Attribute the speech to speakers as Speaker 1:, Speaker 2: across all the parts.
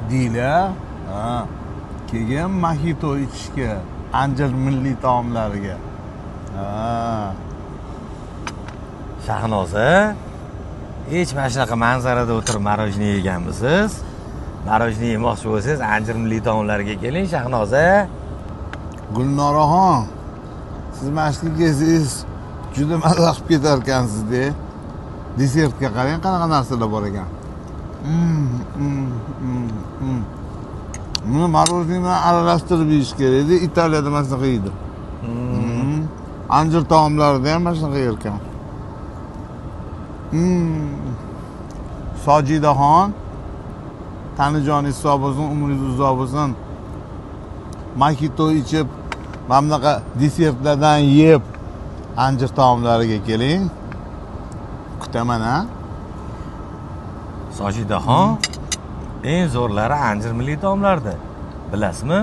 Speaker 1: Dila. Ha. Keyin mojito ichishga, anjir milliy taomlariga. Ha.
Speaker 2: Shahnoza, hech mana shunaqa manzarada o'tirib мороженое yeganmisiz? Мороженое yemoqchi bo'lsangiz, anjir milliy taomlariga keling, Shahnoza.
Speaker 1: Gulnoraxon, siz mana shu kelsangiz juda maza qilib ketar ekansiz-da. Desertga qarang, qanaqa narsalar bor ekan. Buni мороженое bilan aralashtirib yeyish kerak edi. Italiyada mana shunaqa yeydi. Anjir taomlarida ham mana shunaqa yer ekan. Sojidaxon, tanijoningiz sog' bo'lsin, umringiz uzoq bo'lsin. Mojito ichib, mana bunaqa desertlardan yeb anjir taomlariga keling. Kutaman, ha?
Speaker 2: Sojidaxon, eng zo'rlari anjir milliy taomlarida. Bilasizmi?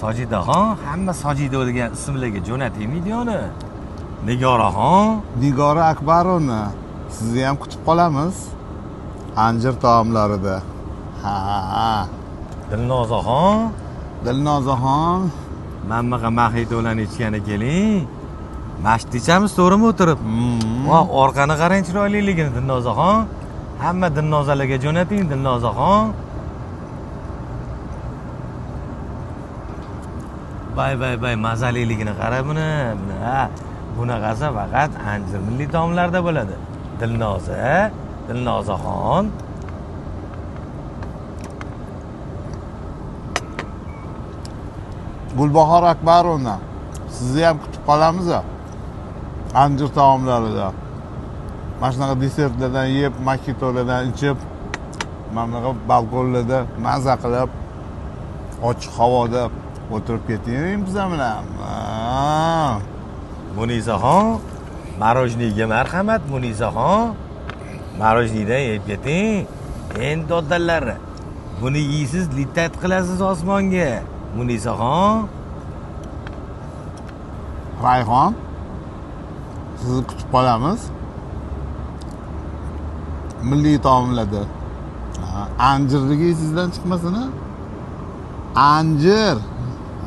Speaker 2: Sojidaxon hamma Sojida degan ismlarga jo'nating videoni. Nigoraxon,
Speaker 1: Nigora Akbarovna, sizni ham kutib qolamiz anjir taomlarida. Ha, ha.
Speaker 2: Dilnozaxon,
Speaker 1: Dilnozaxon,
Speaker 2: mana bunaqa mojitolarni ichgani keling. Mashт ichamiz, to'g'rimi o'tirib? Voh, orqani qarang chiroyliligini Dilnozaxon. Hamma Dilnozalarga jo'nating Dilnozaxon. Bay bay bay, mazaliligini qara buni. Buni ha, bunaqasi faqat anjir milliy taomlarda bo'ladi. Dilnoza, Dilnozaxon.
Speaker 1: Gulbahor Akbarovna, sizni ham kutib qolamiz anjir taomlarida. Mana shunaqa desertlardan yeb, mojitolardan ichib, mana bunaqa balkonlarda maza qilib, ochiq havoda o'tirib keting bizlar bilan.
Speaker 2: Munisaxon, мороженое marhamat Munisaxon. Мороженое yeb keting. Endi dodalari, buni yeysiz, litat qilasiz osmonga. Munisaxon.
Speaker 1: Rayhon, sizni kutib qolamiz. Milliy taomlarda. Anjirligi sizdan chiqmasin, a? Anjir.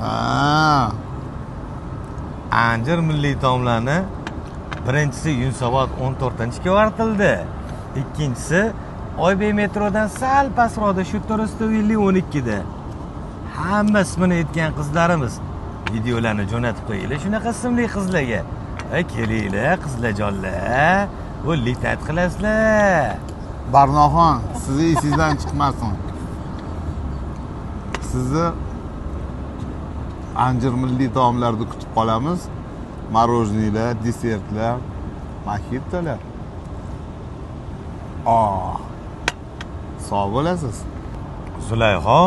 Speaker 1: Ha.
Speaker 2: Anjir milliy taomlarni birinchisi Yunusobod 14-kvartalda, ikkinchisi Oybek metrodan sal pastroqda, shu Turistli 12da. Hamma ismini aytgan qizlarimiz videolarni jo'natib qo'yinglar shunaqa ismli qizlarga. Kelinglar qizlarjonlar, bu litat qilasizlar.
Speaker 1: Barnoxon, sizni esingizdan chiqmasin. Sizni anjir milliy taomlarida kutib qolamiz. Мороженое, desertlar, mojitolar. Oh. Sog' bo'lasiz.
Speaker 2: Zulayho,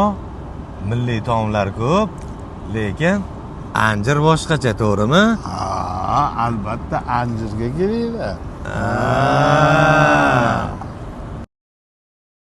Speaker 2: milliy taomlar ko'p, lekin anjir boshqacha, to'g'rimi?
Speaker 1: Ha, albatta anjirga kelinglar.
Speaker 2: Ha.